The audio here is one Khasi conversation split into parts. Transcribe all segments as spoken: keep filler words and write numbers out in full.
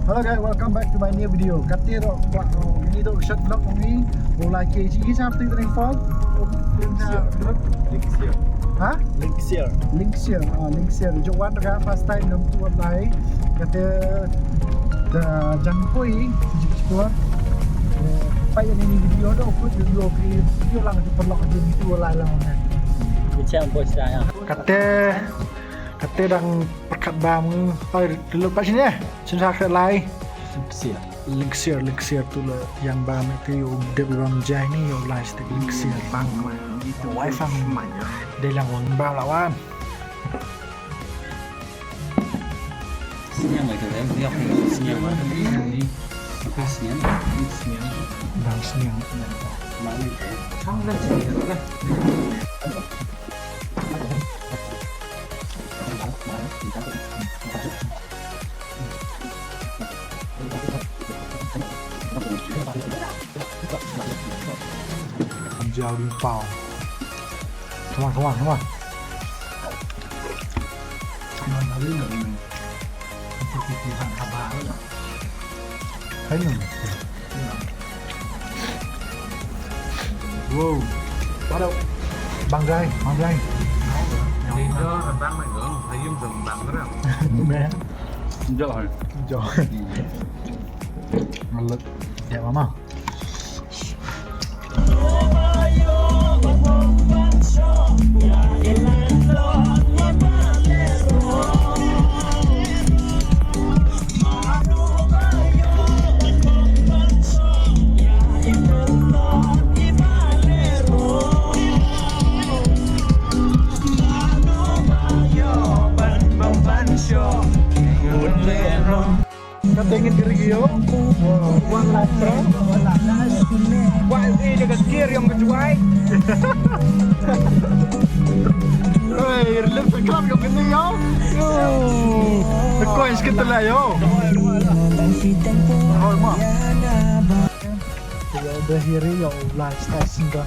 Hello guys, welcome back to my new video. Kate ruh, wa, oh, ini tu short vlog kami. Mula ke ji sa tu ring fog. Linksier. Linksier. Ha? Linksier. Linksier. Ah, Linksier. Jok wan ka first time nam tu wan lai. Kate da jangkoi ji sport. Pai ini video tu aku video ke video lang tu perlu aja itu lai lang. Macam bos dah ya. Kate Kate dang pyrkhat bam. Oi, dulu pat sini eh. Sini sa kret lai. Linksier. Linksier, Linksier tu la yang bam tu ïoh dep bam jai ni ïoh lai stek Linksier. Bang man. Itu wifi man. Dei lang wan bam lawan. Sniang mai tu em, dia aku sniang mai. Ni aku sniang, ni sniang. Bang sniang. Bang ni tu. Kang dah sniang lah. Jauh di pau. Come on, come on, come on. Come on, come on. Hai nung. Wow. Bắt đầu. Bang Jai, Bang Jai. Đi đó là bang mày ngưỡng, phải dùng dùm bang đó. Mẹ. Rồi. Rồi. Ngon lắm. Đẹp lắm à. Ka tengin kiri yo. Wah, la pro. Wah, eh, dia ka kir yang kejuai. Oi, relem sekrap yang kini yo. Yo. Coins kita lah yo. Oi, ma. Yo, dah hiri yo, lifestyle singgah.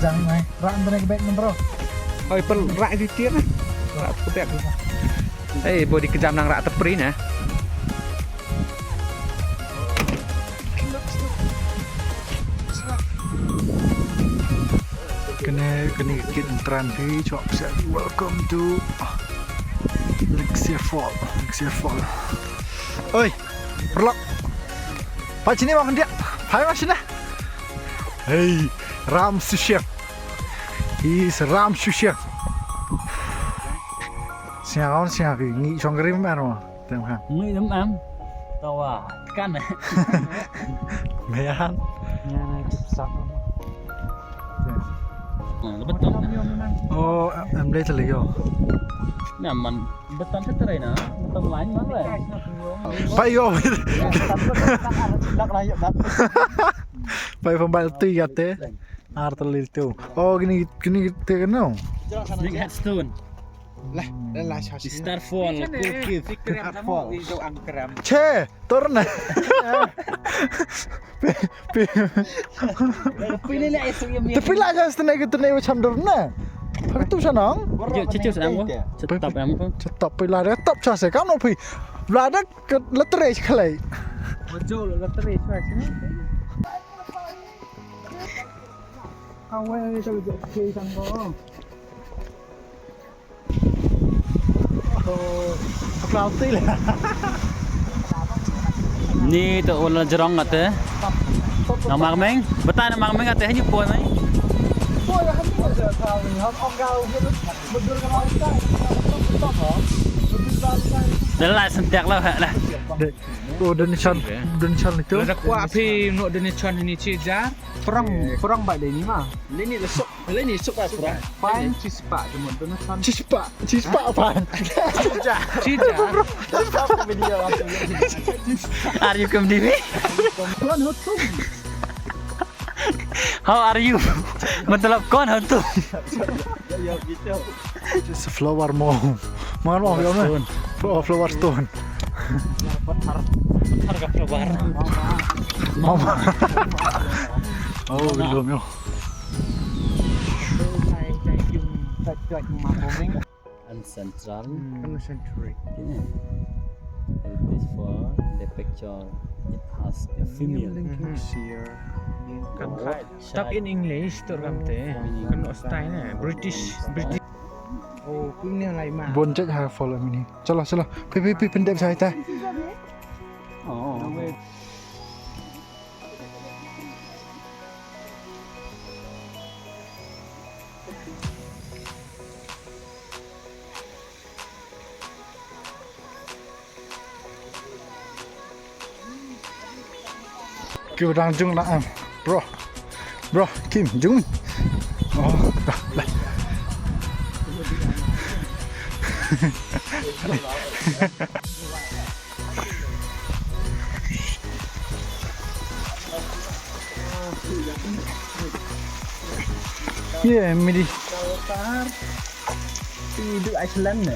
Jang mai. Rak antara ke baik nombor. Oi, pel rak di tir. Rak tu baik. Eh, body kejam nang rak tepri nah. Kene, kene kit entran hi, chok sa, welcome to Linksier Fall, Linksier Fall. Oi, berlok. Pak sini bang dia. Hai mas sini. Hey, Ram Sushef. He's Ram Sushef. Siang on siang ki ngi chong rim ano. Tem ha. Ngi em em. Tawa kan. Mehan. Ngan sat. Betul. Oh, em dei tali yo. Nyaman betul seterai na. Betul lain mana? Pai yo. Pai pembaltu ya te. Ar tali tu. Oh, gini gini te no. Snake headstone. Lah, dah lah, Di Starfall, cool kid. Starfall. Che, turun. Pi, pi. Tapi lah, jangan setengah gitu nih, macam turun. Aku tu sana. Jom, cucu sayang ko. Cetap yang ko. Cetap pi lah, dia top chance kamu pi. Lah ada ke letterage kali. Ojo letterage sini. Kawai tu je ke sang ko. Ni tu wala jerong kata. Nang Mang Meng, betai nang Mang Meng kata hanya poi mai. Dah lah sentak lah lah. Oh, donation, donation itu. Lah dah kuat api nuk donation ini cija. Perang, perang baik dah ini mah. Ini lesok. Lai ni suk lah kurang. Pan cispa cuma tu nak pan. Cispa, cispa pan. Cija. Cija. Cispa video apa ni? Are you come di me? Kon ho tum? How are you? Matlab kon ho tum? Ya gitu. Just a flower mo. Mangan mo, flower stone. Flower stone. Pathar, pathar ka flower. Mama. Oh, belum yo. An central. An central. It is for the picture. It has a female. Kan khai. Tap in English tu kam te. Kan no style ne. British, British. Oh, punya lai ma. Bon jait ha follow mini. Chalo, chalo. Pi, pi, pi, pyndep jai ta. Oh. Ki dang jung na em. Bro. Bro, Kim, jung. Oh, dah, dah. Ye, midi. Idu Iceland ne.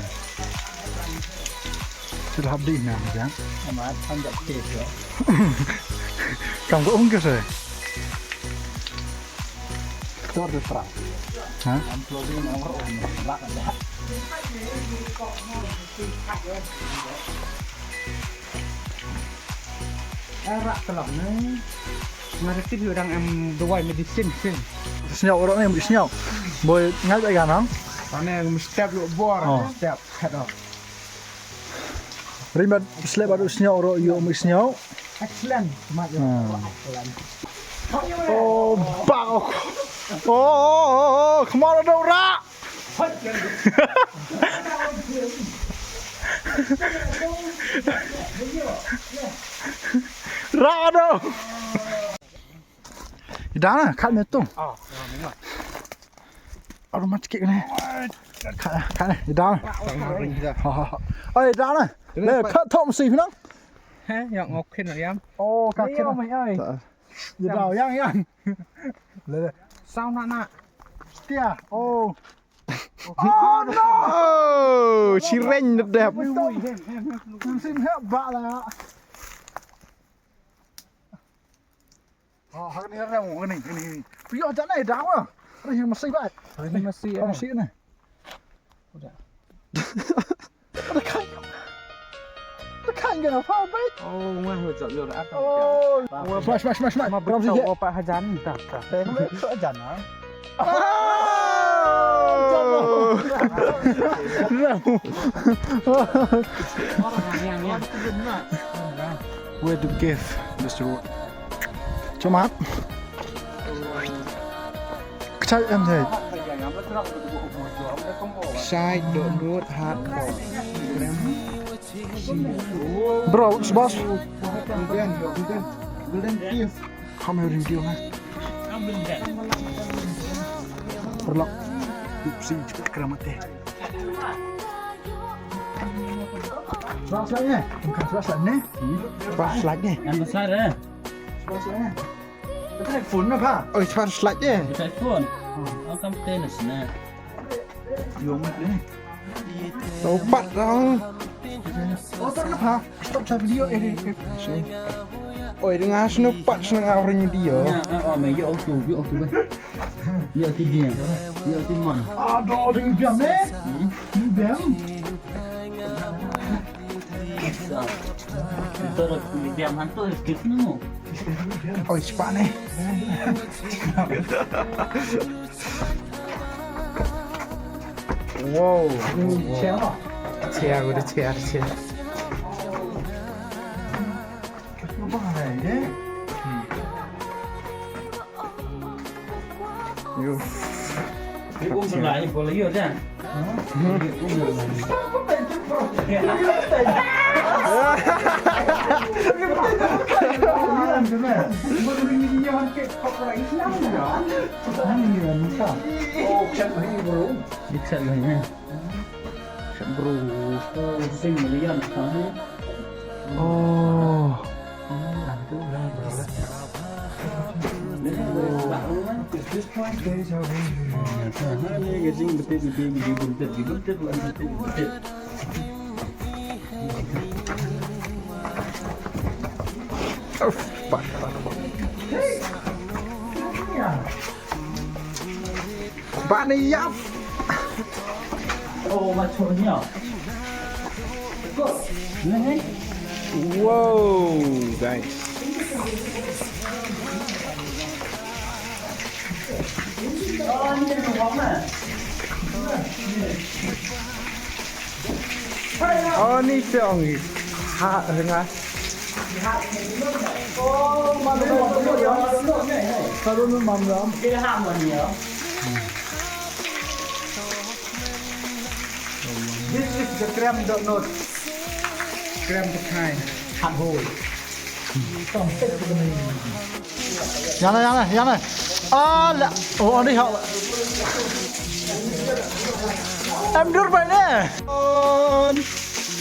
Sudah habis na ya. Amat, hanjak ke tu. Kam ko ung ke se. Tor de pra. Ha? Am ploding ang ro ong rak da. Era telah ne. Ngari tip yu dang em dawai medicine sin. Sniaw orang ni, sniaw. Boy, ngai ba ganang. Ane mesti step lu bor, oh. Step, head off. Rimbat slep adu sniaw ro yo mi sniaw. Excellent. Mat yo. Hmm. Excellent. Oh, bak. Oh, oh, oh, oh, kemar adu ra. Ra adu. Ida na, kat me tu. Ah, ya, ya. Aduh, mat sikit kena. Kat, kat, ida na. Ha, ha, ha. Oh, ida na. Le, kat thok mesti pinang. He, yang ngok khin yang. Oh, kat khin. Mai ai. Ida, yang, yang. Le, le. Sound nak nak. Setia. Oh. Oh, no. Oh, sireng dedap. Ui, ui. Sim hep bak lah. Oh, ha kane rem, kane, kane, kane. Phi ïoh jane daw ah. Kane masi bai. Kane masi, oh, eh. Masi ne. Udah. Ada kai. Ada kai kena apa bai? Oh, mah ucap lu dah. Oh, smash, smash, smash, smash. Mah betul apa hajan dah. Dah. Eh, kau hajan ah. Ah! Rem. Where to give, Mister Wood? Chomat. Kchai em thei. Kchai dot dot hat. Bro, boss. Golden, golden, golden gift. Kham ring dio na. Perlok. Upsi, cepet keramat deh. Flashlight ne? Bukan flashlight ne? Flashlight ne? Yang besar eh. Flashlight ne? Kita phone na ba? Oh, flashlight ne? Kita phone. Oh, kamu tennis na. Yo mat ne. Tau pat tau. Oh, tar na ba? Stop sa video eh. Oi, dengan snow pat snow ngawring dia. Ya, oh, me yo tu, yo tu. Yo tu dia. Yo tu man. Aduh, dia biam eh. Dia biam. Itu dia biam hantu skip nu. Oi, cepat ni. Wow. Chair. Chair, udah chair, chair. Yo. Ni um lai boleh yo dah. Bro. Sing million. Oh. Bani yap. Oh, macam ni. Wow, guys. Oh, ni tong ha renga. This is the creme donut. Creme the kind. Hot roll. Yang na, yang na, yang na. Ala. Oh, ani hak. Em dur ba ne.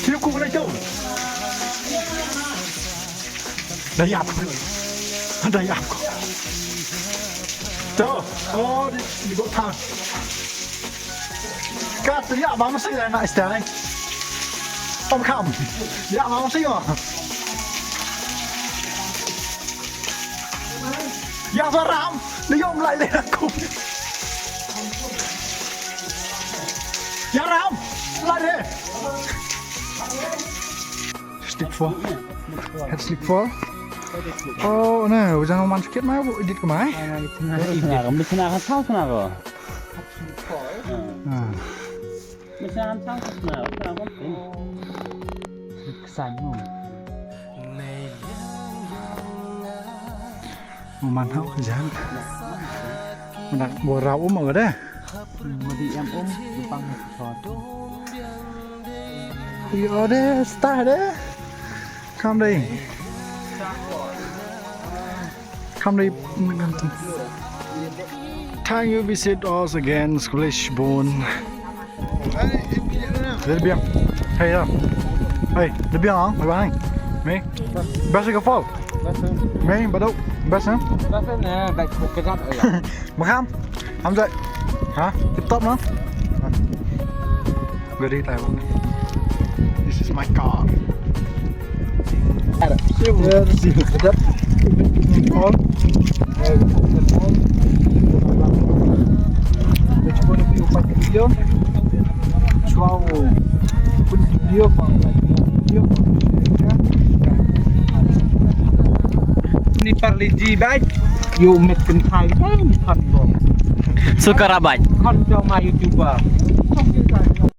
Sini ku kena jauh. Dah ya. Dah ya. Tuh. Oh, di, di kota. Kat ya bang sih nak istilahnya. Om kam. Ya bang sih. Ya, Ram, ni yom lai de aku. Ya, Ram, lai de. Stick for. Head stick for. Oh, ne, jangan man sikit mai, bu edit ke mai. Snar, snar, snar, snar. Ah. Macam sama, sama, sama pun. Kesan tu. Maman hau kesan. Mana borau um ada. Madi em um, lupang ni sot. Iya deh, stah deh. Come deh. Come deh. Thank you, visit us again, Squalish Bone. Hey, Biang. Hey, yeah. Hey, the Biang, ah, bye bye. Me? Best of all. Me, Badou. Best, huh? Best, eh, baik, bukan, oh, ya. Makam. Hamzah. Ha? Tip top, no? Gari tayo. This is my car. Ni parli ji bai. Ïoh met kynthai kan kan bong. Sukar abai. Kan jong ma YouTuber.